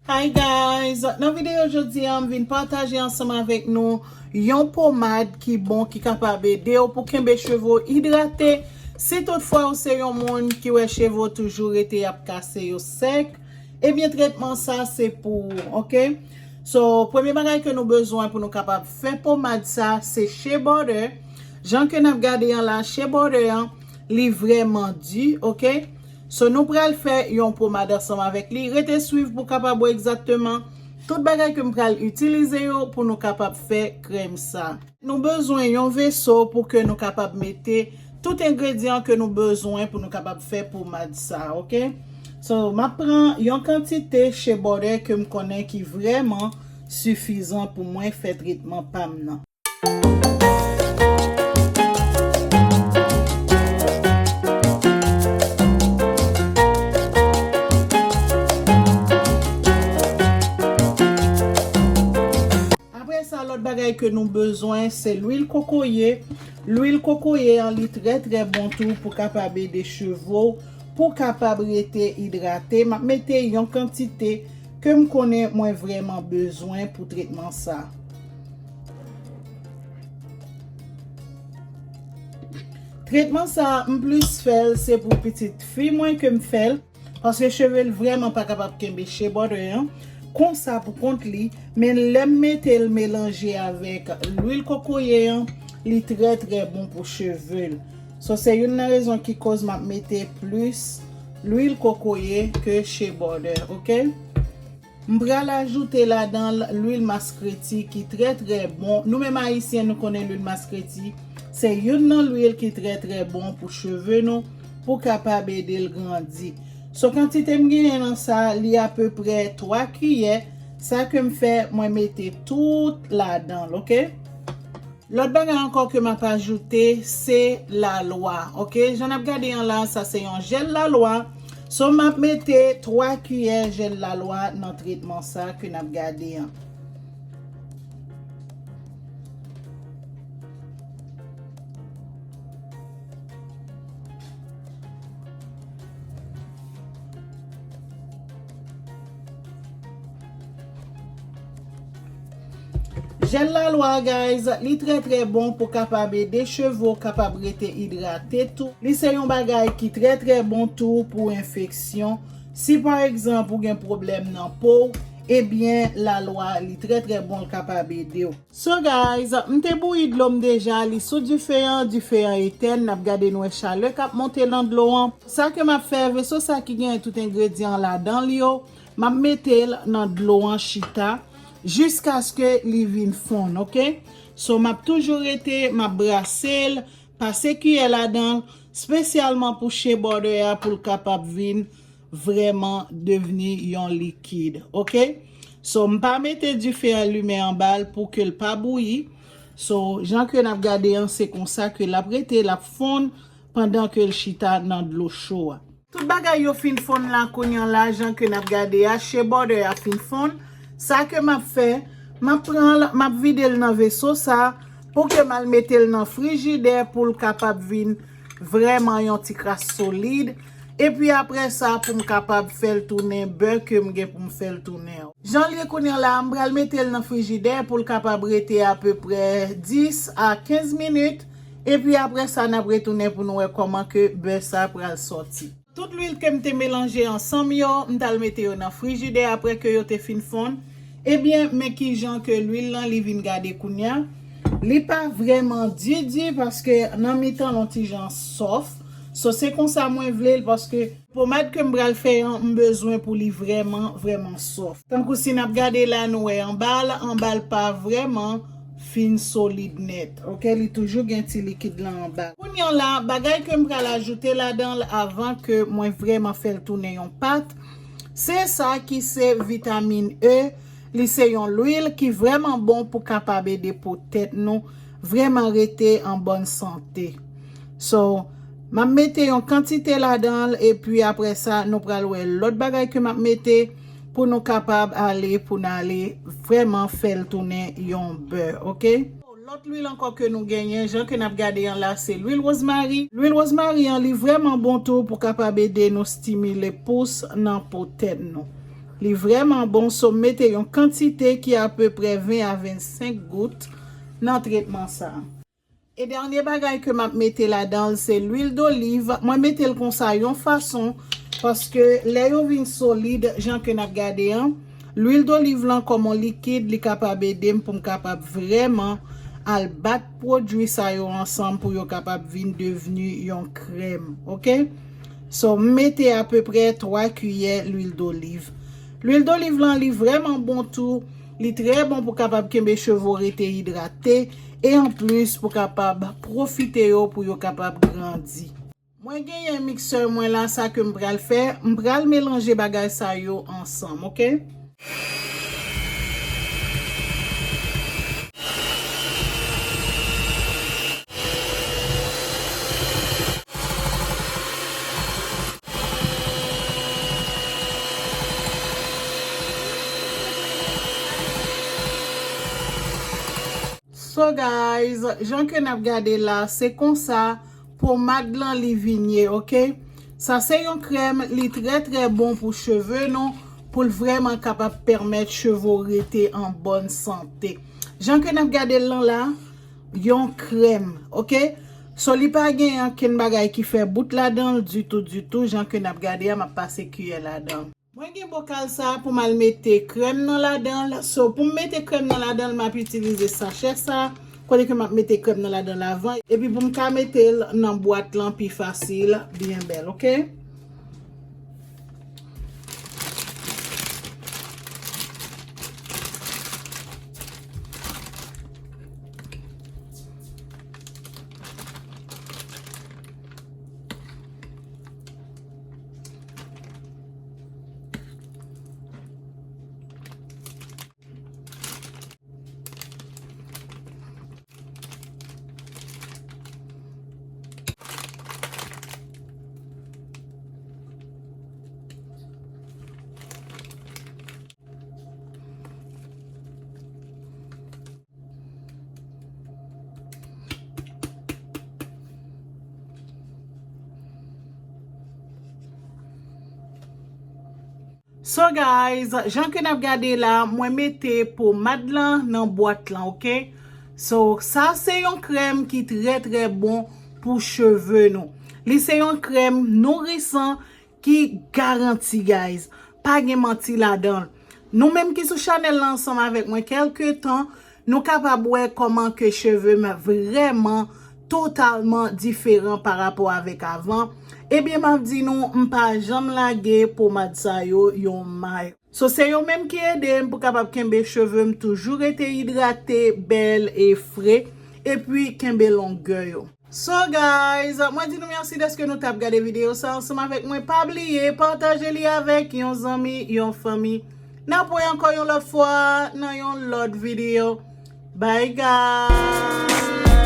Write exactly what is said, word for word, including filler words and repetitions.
Hi guys, nan videyo jodi a m vin pataje ansanm avèk nou yon pomad ki bon, ki kapab ede w pou kenbe cheve w idrate. Si toutfwa ou se yon moun ki wè cheve w toujou rete y ap kase, yo sèk, ebyen tretman sa se pou ou, oke? So, premye bagay ke nou bezwen pou nou kapab fè pomad sa se shea butter. Jan ke n ap gade an la, shea butter an, li vrèman di, oke? So, nou pral fè yon pomad ansanm avèk li. Rete swiv pou kapab wè egzakteman tout bagay ke m pral itilize yo pou nou kapab fè krèm sa. Nou bezwen yon veso pou ke nou kapab mete tout engredyan ke nou bezwen pou nou kapab fè pomad sa, oke? So, m ap pran yon kantite shea butter ke m konnen ki vrèman sifizan pou mwen fè tretman pa m nan. Apre sa, lòt bagay ke nou bezwen, se lwil kokoye. Lwil kokoye an, li trè, trè bon tou pou kapab ede cheve w, pou kapab rete idrate. M ap mete yon kantite ke m konnen mwen vrèman bezwen pou tretman sa. Tretman sa, m plis fè l, se pou pitit fi mwen ke m fè l, paske cheve l vrèman pa kapab kenbe shea butter an konsa pou kont li, men lè m mete l melanje avèk lwil kokoye an, li trè, trè bon pou cheve l. So, se youn nan rezon ki koz m ap mete plis lwil kokoye ke shea butter, oke? M pral ajoute ladan l lwil maskreti ki trè, trè bon. Nou menm Ayisyen, nou konnen lwil maskreti se youn nan lwil ki trè, trè bon pou cheve nou, pou kapab ede l grandi. So, kantite m genyen nan sa, li apeprè twa kiyè. Sa ke m fè, mwen mete tout ladan l, oke? Lòt bagay ankò ke m ap ajoute, se lalwa, oke? Jan n ap gade an la, sa se yon jèl lalwa. So, m ap mete twa kiyè jèl lalwa nan tretman sa ke n ap gade an. Jèl lalwa, guys, li trè, trè bon pou kapab ede cheve w kapab rete idrate tou. Li se yon bagay ki trè, trè bon tou pou enfeksyon. Si, pa egzanp, ou gen pwoblèm nan po w, ebyen, lalwa, li trè, trè bon, l kapab ede w. So, guys, m te bouyi dlo m deja, li sou dife an, dife an etèn, n ap gade n wè chalè k ap monte nan dlo an. Sa ke m ap fè, veso sa ki gen tout engredyan ladan l yo, m ap mete l nan dlo an chita jiskaske li vin fonn, oke? So, m ap toujou rete, m ap brase l, pase kiyè ladan l, espesyalman pou shea butter a, pou l kapab vin vrèman devni yon likid, oke? So, m pa mete dife an limen anba l pou ke l pa bouyi. So, jan ke n ap gade an, se konsa ke l ap rete, l ap fonn pandan ke l chita nan dlo cho a. Tout bagay yo fin fonn la, kounye a la, jan ke n ap gade a, shea butter a fin fonn. Sa ke m ap fè, m ap pran l, m ap vide l nan veso sa, pou ke m al mete l nan frijidè pou l kapab vin vrèman yon ti kras solid. Epi apre sa, pou m kapab fè l tounen bè ke m gen pou m fè l tounen an. Jan l ye kounye a la, m pral mete l nan frijidè pou l kapab rete apeprè dis a kenz minit. Epi apre sa, n ap retounen pou nou wè kòman ke bè sa pral sòti. Tout lwil ke m te melanje ansanm yo, m t al mete yo nan frijidè apre ke yo te fin fonn. Ebyen, men kijan ke lwil lan li vin gade kounye a. Li pa vrèman di di paske nan mitan l yon ti jan sòf. So, se konsa mwen vle l paske pomad ke m pral fè an, m bezwen pou li vrèman, vrèman sòf. Tankou si n ap gade la, nou wè anba l, anba l pa vrèman fin solid nèt, oke? Li toujou gen ti likid lan anba. Kounye a la, bagay ke m pral ajoute ladan l avan ke mwen vrèman fè l tounen yon pat, se sa ki se vitamin E. Li se yon lwil ki vrèman bon pou kapab ede po tèt nou vrèman rete an bòn sante. So, m ap mete yon kantite ladan l, epi apre sa, nou pral wè lòt bagay ke m ap mete pou nou kapab ale, pou n ale vrèman fè l tounen yon bè, oke? Lòt lwil ankò ke nou genyen, jan ke n ap gade an la, se lwil wozmari. Lwil wozmari an, li vrèman bon tou pou kapab ede nou stimile pous nan po tèt nou. Li vrèman bon, so m mete yon kantite ki apeprè ven a vennsenk gout nan tretman sa. E dènye bagay ke m ap mete ladan l, se lwil doliv. Mwen mete l konsa yon fason, paske lè yo vin solid, jan ke n ap gade an, lwil doliv lan kòm yon likid, li kapab ede m pou m kapab vrèman al bat pwodui sa yo ansanm pou yo kapab vin devni yon krèm, oke? So, m mete apeprè twa kiyè lwil doliv. Lwil doliv lan, li vrèman bon tou. Li trè bon pou kapab kenbe cheve w rete idrate e anplis pou kapab pwofite yo pou yo kapab grandi. Mwen genyen miksè mwen la, sa ke m pral fè, m pral melanje bagay sa yo ansanm, oke? So guys, jan ke n ap gade la, se konsa pomad lan li vin ye, oke? Sa se yon krèm, li trè trè bon pou cheve nou, pou l vrèman kapab pèmèt cheve w rete an bòn sante. Jan ke n ap gade l lan la, yon krèm, oke? So li pa gen ankenn bagay ki fè bout ladan l ditou, ditou, jan ke n ap gade a, m ap pase kiyè ladan. Mwen gen bokal sa pou m al mete krèm nan ladan l. So, pou m mete krèm nan ladan l, m ap itilize sachè sa, kote ke m ap mete krèm nan ladan l avan. Epi pou m ka mete l nan bwat lan pi fasil, byen bèl, oke? So guys, jan ke n ap gade la, mwen mete pomad lan nan bwat lan, oke? So, sa se yon krèm ki trè trè bon pou cheve nou. Li se yon krèm nourisan ki garanti, guys. Pa gen manti ladan l. Nou menm ki sou chanèl la ansanm avèk mwen kèlke tan, nou kapab wè kòman ke cheve m vrèman totalman diferan pa rapò avèk avan. Ebyen, m ap di nou, m pa janm lage pomad sa yo yon may. So, se yo menm ki ede m pou kapab kenbe cheve m toujou rete idrate, bèl e fre, epi kenbe longè yo. So guys, mwen di nou mèsi dèske nou t ap gade videyo sa ansanm avèk mwen. Pa bliye pataje li avèk yon zanmi, yon fanmi. N ap wè ankò yon lòt fwa nan yon lòt videyo. Bye guys.